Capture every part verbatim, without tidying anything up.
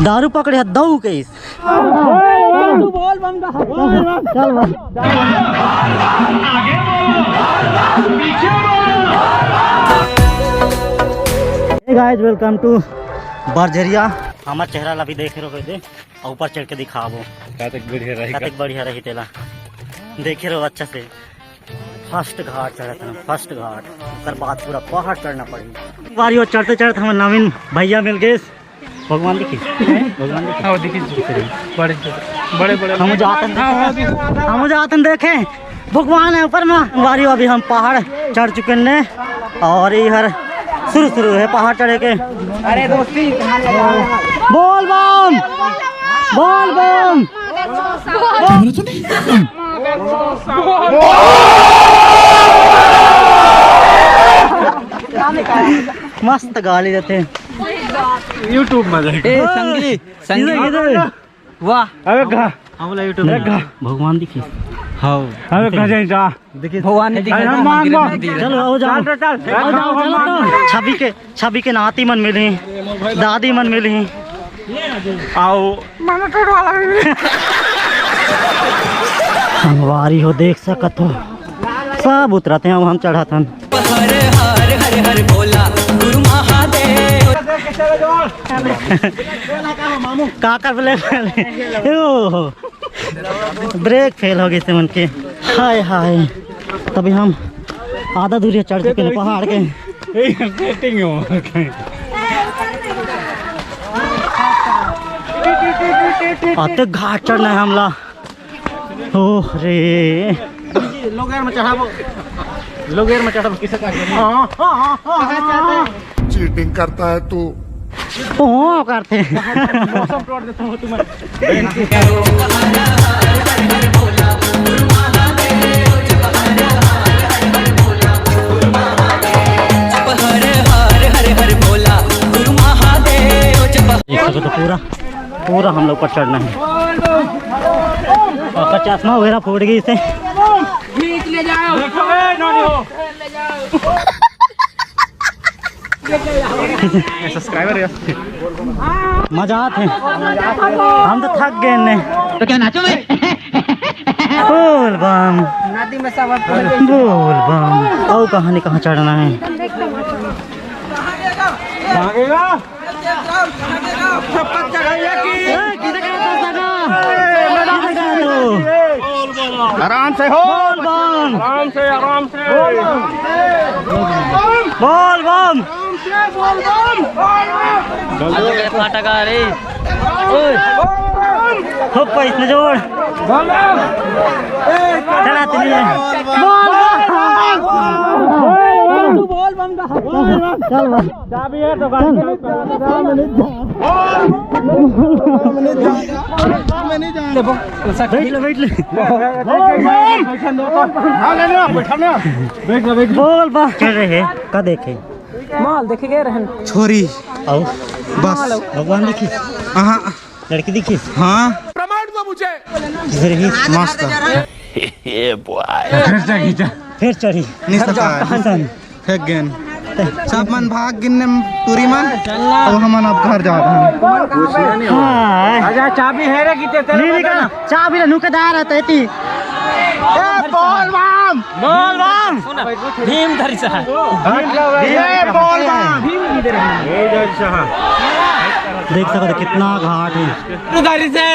दारू पकड़े हे, दऊ कइस। तू बोल बम गा। चल भाई। Hey guys, welcome to बरझरिया। हमर चेहरा ला भी देखे रहो दे, अउ ऊपर चढ़ के दिखाबो। कतेक बढ़िया रही, कतेक बढ़िया रही तेला। देखे रहो अच्छा से। First घाट चढ़त हन, first घाट। ओकर बाद पूरा पहाड़ चढ़ना पड़ी। बारी हो चढ़ते चढ़ते हमर नवीन भैया मिल गए। भगवान देखी, भगवान देखी। हाँ, देखी जी। बड़े, बड़े, बड़े। हम जातन, हाँ, हाँ, देखी। हम जातन देखे, भगवान हे ऊपर में। बारी हो अभी हम पहाड़ चढ़ चुके ने, अउ ये हर शुरू शुरू हे पहाड़ चढ़े के। अरे दोस्ती, बोल बम, बोल बम। मस्त गाली देथे। YouTube में देख। ए, संगी, संगी। इधर, इधर। वाह। अबे गा। हम बोला YouTube में। भगवान दिखी। हाँ। अबे गा जाए जा। देखिए, भगवान ने दिखा अरे दिया, हम मान मंदिर लो। में दिखा दिया। चलो, आओ जाओ। चल, चल, चल। आओ जाओ, चलो तो। छवि के, छवि के नाती मन मिली, दादी मन मिली। आओ। संगवारी हो, देख सकत हो, सब उतरत हे, अब हम चढ़त हन। हर हर हर हर भोला गुरु महादेव। का कर बोले? ओ, brake fail हो गए थे मन के। हाय हाय, तभी हम आधा दूरी चढ़ चुके हैं पहाड़ के। Setting हो। आते घाट चढ़ना है हमला। ओ रे। लोग यार में चढ़ाबो। लोग यार में चढ़ाबो, किसे का? हाँ, हाँ, हाँ, हाँ, हाँ। Cheating करता है तू। ओ करते। मौसम प्लॉट देता हूँ तुम्हें। हर हर हर हर भोला गुरु महादेव जप। ये सब तो पूरा पूरा हम लोग पर चढ़ना है। और चश्मा वगैरह फूट गई इसे। खींच ले जाओ। देखो, ए, नॉनी हो। सब्सक्राइबर है। मजा आते हैं। हम तो थक गए ने। तो क्या नाचो मैं? बोल बम। नदी में सब बोल बम। और कहानी कहाँ चढ़ना है? भागेगा। आराम से हो। बोल बम। आराम से, आराम से। बोल बम। बोल बम। फाटक आ रही। ओए। हो पैस में जोड़। चला तनी। बोल बम। तू बोल बम का। चल भाई। चाबी है तो गाड़ी में। बैठ ले, बैठ ले। हाँ, ले लो, बैठा ना। बैठ ले, बैठ ले। बोल बा। चल रहे हैं, का देखे? माल देखे गए रहन। छोरी। आओ। बस। भगवान देखी। हाँ। लड़की देखी। हाँ। प्रमाण दो मुझे। इधर ही। मस्त। ये बॉय। फिर चढ़ी, जा। फिर चढ़ी। नहीं सका है। हसन। फेंक गेन। सब मन भाग गिनने टूरी मन। तो हमन अब घर जात हन। हाँ। आजा, चाबी है रे, किते तेरे नहीं, नहीं, बता। चाबी ला नुकेदार है, तैती। ए, बोल बम। बोल बम। भीम धरी सा। ए, बोल बम। देख सकते हो कितना घाट है। धरी से।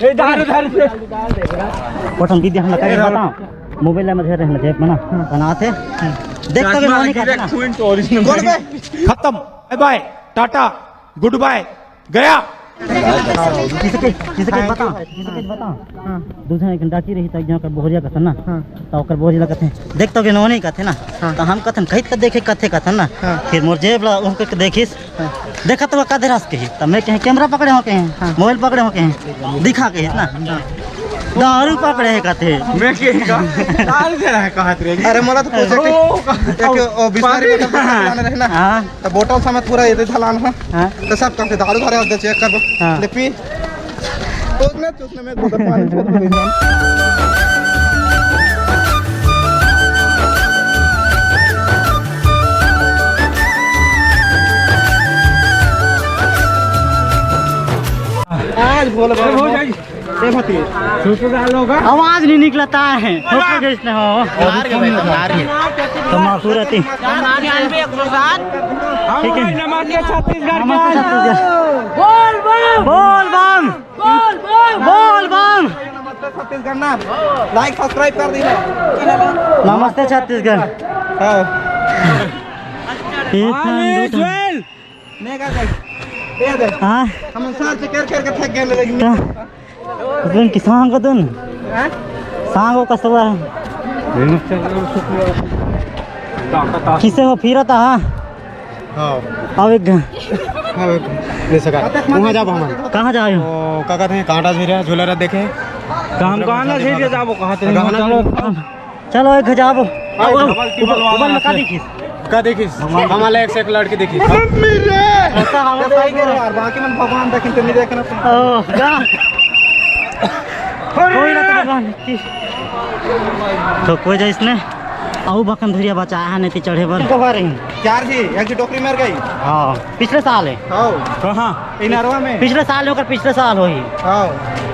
ए, दारू, दारू से। पसंद विद्या हम लगा के बताओ। मोबाइल में धरे रहना जेब में ना। बनाते। देख तो चश्मा नॉनी का गिरे ना। Queen original। कौन बे? खत्म। बाय बाय। टाटा। गुड बाय। गया। किसके, किसके बता? किसके बता? हाँ। दूसरा एक डाकी रही त एक जन कर बोहरिया कथन ना। हाँ। त ओकर बोहरिया कथे। देख तो के नोनी कथे ना। हाँ। त हम कथन कहित के देखे कथे कथन ना। हाँ। फिर मोर जेब ला उनके देखिस। हाँ। देखत हुआ का धरस के ही। त मैं कहे कैमरा पकड़े हो कहे। हाँ। मोबाइल पकड़े हो कहे। दिखा के ही ना। हाँ। दारू पकड़े है कथे। मैं के का? दारू दे रहा है कहत रे। अरे मोला तो पूछे ओ, के। एक ओ बिस्लरी बोतल पकड़ाना रहे ना। हाँ। त बोतल समेत पूरा ये धलान है। हाँ। त सब कम से दारू धरे होते चेक कर। हाँ। ले पी। उसने, उसने मैं बोतल पानी छोड़ दे। आज बोल, बोल, बोल। ए भतीज, सुसुदार लोग। आवाज नहीं निकलता है। फोटो खींचते हो। मार के भाई, मार के। तो मासूरती। ठीक है। नमस्ते छत्तीसगढ़। नमस्ते छत्तीसगढ़। बोल बम। बोल बम। बोल बम। बोल बम। नमस्ते छत्तीसगढ़ ना। लाइक सब्सक्राइब कर दीजिए। नमस्ते छत्तीसगढ़। हाँ। एक हाँ, मिनट। नहीं कर दे। दे दे। हाँ। हम सर्च कर कर के थक गए, लेकिन तो तुम किसान को तुम हाँ? सांगो कसवा। किसे हो फिरता? हाँ। हाँ। अब एक घ- हाँ, नहीं सका। वहाँ जाओ हम। कहाँ जाओ? ओ, का कहते हैं, कांटा झीरा, झूला रहा देखे। काम कहाँ ना झीरा जाओ, कहाँ ते गहना चलो। चलो, एक जाबो। भाई, आओ, आओ। डबल टिबल ऊपर, वाला ऊपर में का से। देखिस? का देखिस? भगवान। हमारा एक से एक लड़की देखिस। मम्मी रे! ऐसा हालत तो है। यार, बाकी मन भगवान देखिन तो नहीं देखना। ओ, का? कोई ना तो भगवान। तो कोई जा इसने। आऊ बकन धुरिया बचाया है, नहीं चढ़े पर। किनको भरे? चार जी, एक जी टोकरी मर गई। हाँ, पिछले साल है। हाँ। कहाँ? इनारवा में। पिछले साल होकर पिछले साल हो ही। हाँ।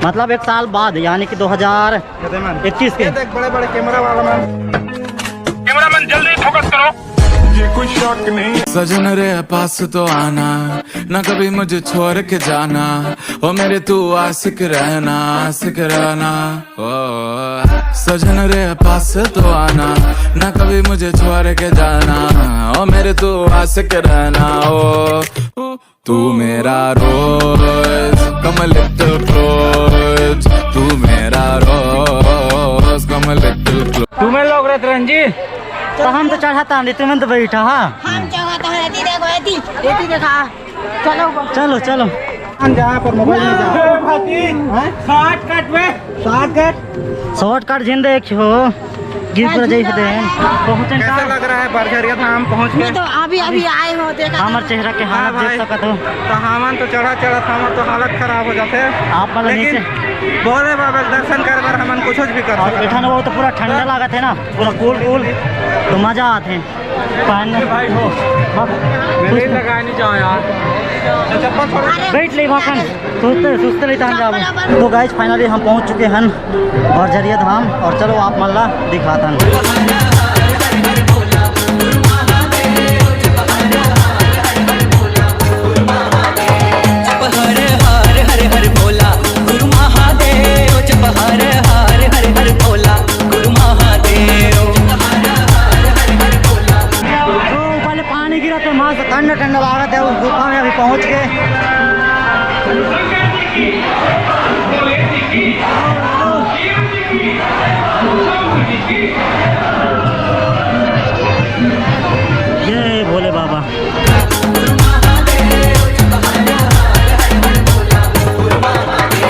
मतलब एक साल बाद, यानी कि दो हज़ार ये दे मन। इक्कीस के। ये देख बड़े बड़े कैमरा वाला मन। कैमरा मैन जल्दी फोकस करो। ये कोई शक नहीं। सजन रे पास तो आना, ना कभी मुझे छोड़ के जाना। ओ मेरे तू आशिक रहना, आशिक रहना। ओ सजन रे पास तो आना, ना कभी मुझे छोड़ के जाना। ओ मेरे तू आशिक रहना। ओ, ओ तू मेरा रोज, come a little close। तू मेरा रोज, come a little close। तुम्हें लोग रतरन जी। तो हम तो चढ़ा तांडी, तुम्हें तो बैठा, हाँ। हम चढ़ा तांडी, देखो, एती, एती देखा। चलो। चलो, चलो। हम जहाँ पर मोबाइल में जा। हैं? शॉर्टकट में। शॉर्टकट? शॉर्टकट जिंदे एक हो। गिर पड़ जाई से देन। पहुंचन कैसा का? लग रहा है बरझरिया धाम पहुंच के? मैं तो अभी, अभी आए हो, देखा हमर था। चेहरा के हाँ हालत भाई। देख सकत हो। तो हमन तो चढ़ा चढ़ा हमर तो हालत खराब हो जाते। आप मन लेकिन नीचे। भोले बाबा के दर्शन करे बर हमन कुछ भी कर और सकत एठन हन। वो तो पूरा ठंडा लागत है ना, पूरा कूल कूल, तो मजा आते हैं। पहन भाई हो। मेरे लगाए नहीं जाओ यार। चप्पल छोड़। बैठ ले भाखन। सुस्ते, सुस्ते ले तहन जाबो। तो गाइस, फाइनली हम पहुंच चुके हन बरझरिया धाम, और चलो आप मन ला दिखात हन। तो ऊपर ले पानी गिरत है, मस्त ठंडा ठंडा लागत है। उस गुफा में अभी पहुंच के। जय भोले बाबा।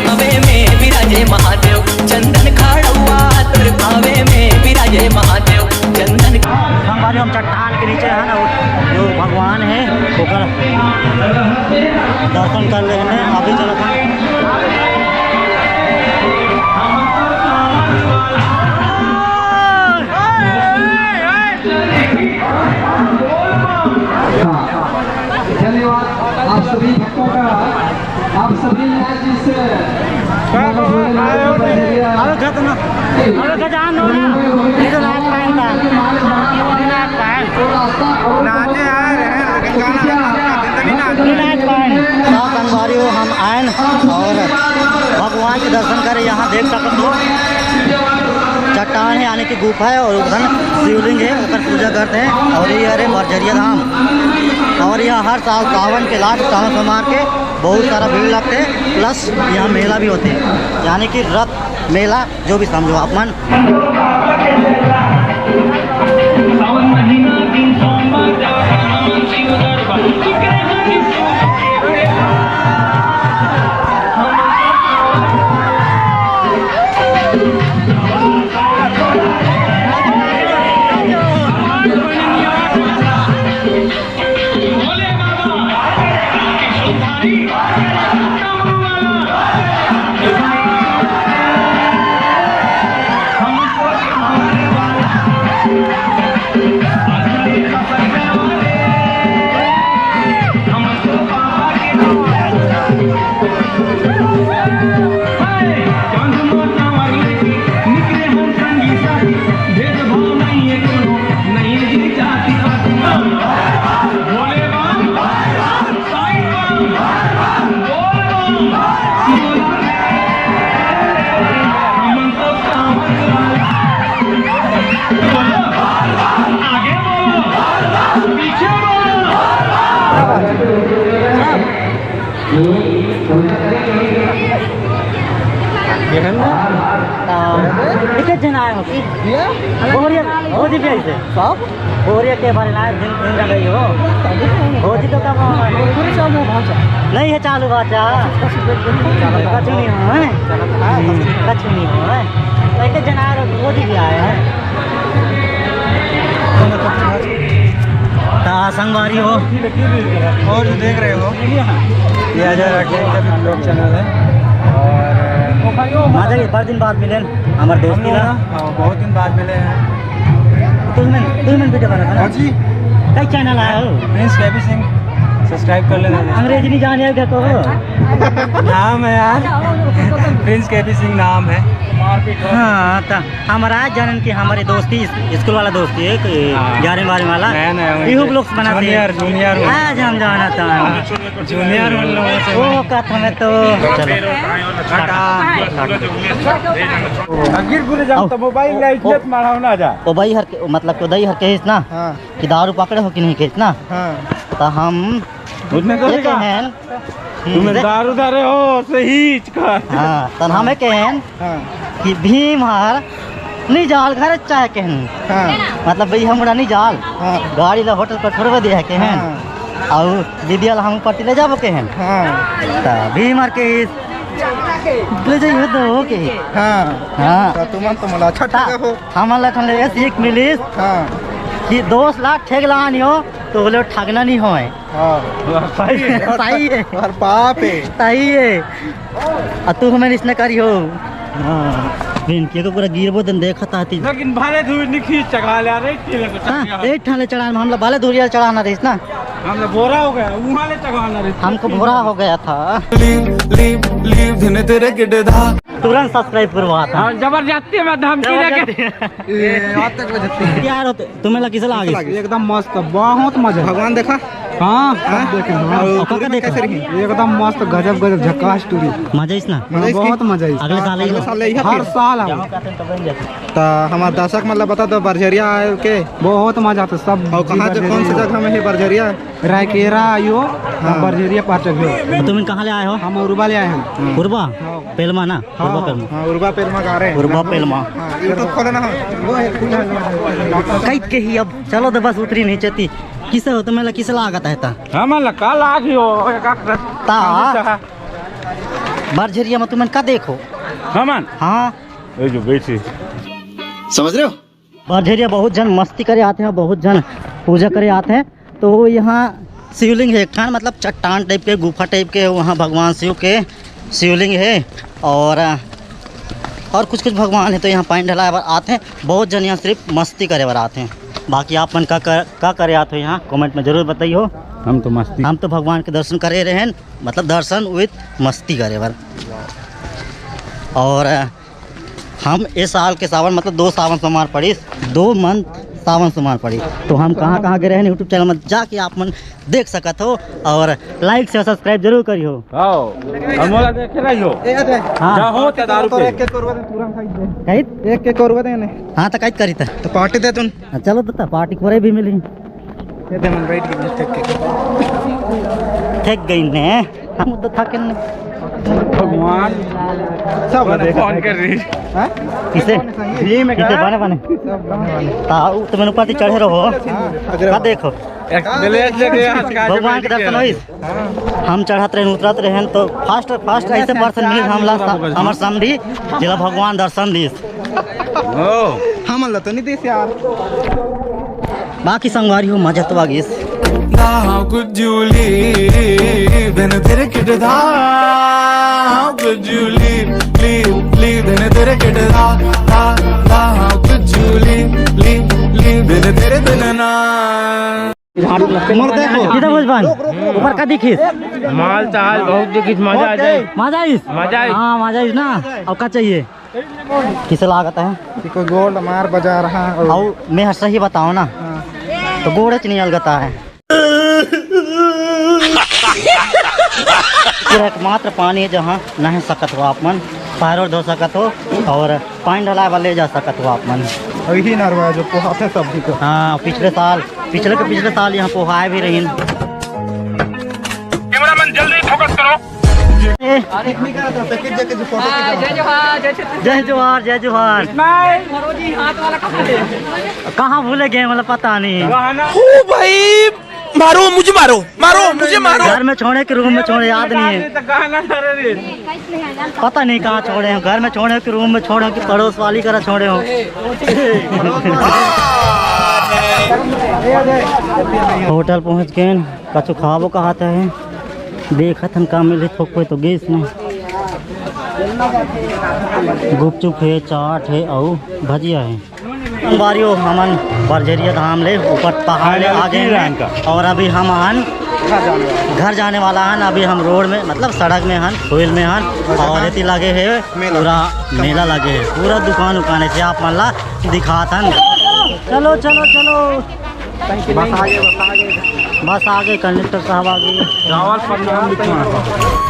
भावे में विराजे महादेव, चंदन खाड़ुआ तोर भावे में विराजे महादेव, चंदन। संगवारी, हम चट्टान के नीचे है ना, वो जो भगवान है, ओकर दर्शन कर लेने अभी चलत हन। धन्यवाद आप सभी भक्तों का, आप सभी ने आज इस बाबा भोलेनाथ का बरझरिया अरे गजान हो ना, ये तो नाच पाएंगे। नाचे आ रहे हैं, लेकिन गाना नहीं नाच पाएंगे। तो संगवारी हो, हम आयन और भगवान के दर्शन करे। यहाँ देख सकते हो, चट्टान है, यानी कि गुफा है, और उधर शिवलिंग है, ओकर पूजा करते हैं। और ये हरे बरझरिया धाम, और यहाँ हर साल सावन के लास्ट, सावन सोमवार के बहुत सारा भीड़ लगते हैं, प्लस यहाँ मेला भी होते हैं, यानी कि रथ मेला, जो भी समझो आप मन। एहन ना? हाँ। ठीक है, जना है। बोहरिया, भौजी भी ऐसे। सब? बोहरिया के बारे में जिन, जिन जगह ही हो। भौजी तो कब हो? पूरे चालू है भाषा। नहीं है चालू भाषा। कछु नहीं हो, हैं? कछु नहीं हो, हैं? तो एक जना है, भौजी भी आए हैं। ता संगवारी हो। और जो देख रहे हो, ये अजय राठिया का भी vlog channel है। और मजा ये बड़ दिन बाद मिले हमारे हम दोस्ती लोग ला। ना, हाँ, बहुत दिन बाद मिले हैं। तुमने, तुमने वीडियो बना था ना? हाँ जी। कई चैनल आया हो? प्रिंस केपी सिंह, सब्सक्राइब कर लेना। अंग्रेजी नहीं जाने क्या कहो? नाम है यार, प्रिंस केपी सिंह नाम है। हाँ, ता हमारा आज जानन कि हमारी दोस्ती इस-, स्कूल वाला दोस्ती है कि हाँ। ग्यारहवीं बारहवीं वाला। नया नया वही इहू तो। ब्लॉग्स बनाते हैं। Junior, junior. आज हम जाना था। हाँ, जूनियर उन लोगों से। वो का था मैं तो। चलो। टाटा। गिर गुले जाओ आओ। तो मोबाइल लाइट ओ। मत माराओ ना जा। ओ भाई हर के, मतलब कि उदय हर के इस ना हाँ। कि दारू पकड़े हो कि नहीं कहिस ना? हाँ। तो हम उसने तो एक कहा। हैं। तुम्हें दे- दारू दारे हो, सही कर। हाँ, तो हम एक हैं। हाँ। कि भीम हर नहीं जाल घर चाहे कहन। हाँ। मतलब भाई हमरा नहीं जाल। हाँ। गाड़ी ला होटल पर छोड़वा दिया है कहन। हाँ। और दीदी वाला हम ऊपर ले जाबो कहन। हाँ। तो भीम हर के ले जाइए तो ओके। हाँ। हाँ। तो तुमन तो मला अच्छा ता-, ठगे हो। हमन ला ठन ले सीख मिलिस हाँ। कि दोस्त ला ठेग लानी हो तो बोले ठगना नहीं होए। हाँ। सही है। सही है। और पाप है। सही है। आ तू हमें इसने करी हो। हाँ। बेंकिया को पूरा गिरबो दिन देखत आती। लेकिन भाले धूर नहीं खींच चढ़ा ले रे, तेरे को हाँ, चढ़ा। एक ठाले चढ़ान में हम लोग भाले धूरिया चढ़ाना रहीस ना। हम लोग बोरा हो गया, वहाँ ले चढ़ाना रहीस। हमको बोरा हो गया था। Leave, leave, leave, दिन तेरे किडे दा। तुरंत सब्सक्राइब करवा था। हाँ, जबरदस्ती में धमकी देके। जबरदस्ती। ये आज तक बजती है। यार होते, तुम्हें लगी से लागे? एकदम मस्त, बहुत मजा। भगवान देखा? हाँ, सब देखे, हाँ। और और काका देखा? कैसे रही? एकदम मस्त, गजब, गजब, झकास टूरी। मजा इस ना? मजा इसकी? बहुत मजा इस। अगले साल ही अगले हो? साल यही हर फिर? साल आओ। तो हमारे दर्शक मतलब बता दो, बरझरिया आए के? बहुत मजा आता, सब और कहाँ से, कौन सी जगह में है बरझरिया? रायकेरा आयो, हाँ। बरझरिया पाचक हो। तुम कहाँ ले आए हो? हम उर्बा ले आए हैं। उर्बा? हाँ। पेलमा ना? हाँ, उर्बा हाँ, पेलमा। हाँ, उर्बा पेलमा गा रहे हैं। उर्बा पेलमा। हाँ, YouTube खोलो ना, हाँ। वो है, खुला है। कैद के ही अब, चलो तो बस उतरी नहीं चेती। किसे हो तुम्हें ला-, किसे लागत है ता? हमन ला का लाग ही हो, एक आख ता? बरझरिया में तुमन का देखो? हमन? हाँ। ये जो बैठी। समझ रहे हो? बरझरिया बहुत झन मस्ती करे आथे हैं, बहुत झन पूजा करे आथे हैं। तो यहाँ शिवलिंग है एक ठान, मतलब चट्टान टाइप के, गुफा टाइप के, वहाँ भगवान शिव के शिवलिंग है। और, और कुछ कुछ भगवान है, तो यहाँ पानी ढलाए बर आथे हैं। बहुत झन यहाँ सिर्फ मस्ती करे बर आथे हैं। बाकी आप मन का कर, का करे आथे हो यहाँ, कमेंट में जरूर बताइए हो। हम तो मस्ती। हम तो भगवान के दर्शन करे रहे हैं, मतलब दर्शन with मस्ती करे बर। और हम ए साल के सावन, मतलब दो सावन सोमवार पड़िस, दो मंथ सावन सोमवार पड़िस। तो हम कहाँ-कहाँ गए रहेन, YouTube चैनल में जाके आप मन देख सकत हो और like से सब्सक्राइब जरूर करिहो। आओ, हम वाला देखे रहियो। हाँ। जा हो तो दारू तो पे। एक के कोरवा दे, पूरा खाई दे। कहित? एक के कोरवा दे ने। हाँ, तो कहित करी त। तो पार्टी दे तुन। हाँ, चलो तो, तो पार्टी कोरे भी मिली। ये दे मन बैठ के ठेक के। ठेक गई ने। हम तो थके नहीं। भगवान। सब कौन देखा फोन है। कर रही? हाँ? किसे? भीम किसे? का? बने, बने। सब बने वाले। ता, उ, तो मैंने ऊपर से चढ़े रहो। हाँ, अगर का देखो? एक दिलेश देख रहे हैं, आज का भगवान के दर्शन होइस? हाँ। हम चढ़त रहे, उतरत रहे, तो first, first ऐसे person मिल हमला, हमार समधी, जिला भगवान दर्शन दीस। ओ। हमन ला तो नहीं देस यार। बाकी संगवारी हो, मजा तो आ गइस। How could you leave? बिन तेरे किडदा। How could you leave? Leave, leave, बिन तेरे किडदा। दा, दा, how could you leave? Leave, leave, बिन तेरे बिन ना। मोर देखो। किधर भोजबान? ऊपर का दिखिस? माल चाल बहुत दिखिस, मजा आ जाए। मजा आइस? मजा आइस। हाँ, मजा आइस ना। अब का चाहिए? किसे लागत है? कि कोई गोल्ड मार बजा रहा हो। आओ, मैं हर सही बताओ ना। हाँ। तो गोड़ च नहीं अलगता है। पूरा एकमात्र पानी है जहाँ नहा सकत हो आप मन, पैर और धो सकत हो और पानी ढलाए वाले जा सकत हो आप मन। वही नरवा जो पोहाते सब भी तो। हाँ, पिछले साल, पिछले के पिछले साल यहाँ पोहाए भी रहीन। कैमरामैन जल्दी फोकस करो। हाँ, जय जोहार, जय छत्तीसगढ़। जय जोहार, जय जोहार। भरो जी, हाथ वाला कहाँ है? कहाँ भूले गए, मतलब पता नहीं। ओ भाई, मारो मुझे, मारो, मारो मुझे, मारो। घर में छोड़े कि रूम में छोड़े, याद नहीं है। पता नहीं कहाँ छोड़े हैं, घर में छोड़े कि रूम में छोड़े कि पड़ोस वाली करा छोड़े हो। होटल पहुँच गए, कछु खाबो कहत है, देखत हन का मिलही, थोक कोई तो गीस नहीं। गुपचुप है, चाट है अउ भजिया है। संगवारी हो, हमन बरझरिया धाम ले ऊपर पहाड़ ले आ गए हैं और अभी हम हन घर जाने वाला हन। अभी हम रोड में, मतलब सड़क में हन, फील्ड में हन और एती लगे है पूरा मेला लगे है, पूरा दुकान उकान है, आप मन ला दिखात हन। चलो चलो चलो, बस आ गए, बस आ गए, बस आ गए, कंडक्टर साहब आ गए। चावल पन्ना लिखना है।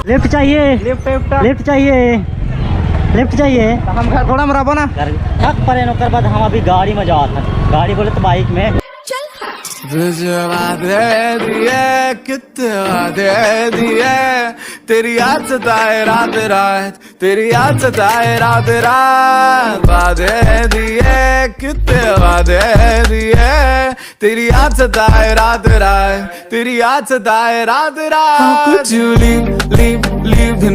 लिफ्ट चाहिए, लिफ्ट, लिफ्ट। लिफ्ट चाहिए, लिफ्ट चाहिए। हम घर थोड़ा में रहबो ना। घर थक परे न, ओकर बाद हम अभी गाड़ी में जात हन। गाड़ी बोले तो बाइक में। तुझे वादे दिए, कितने वादे दिए, तेरी याद सताए रात रात, तेरी याद सताए रात रात। वादे दिए, कितने वादे दिए, तेरी याद सताए रात रात, तेरी याद सताए रात रात। How could you leave, leave, leave?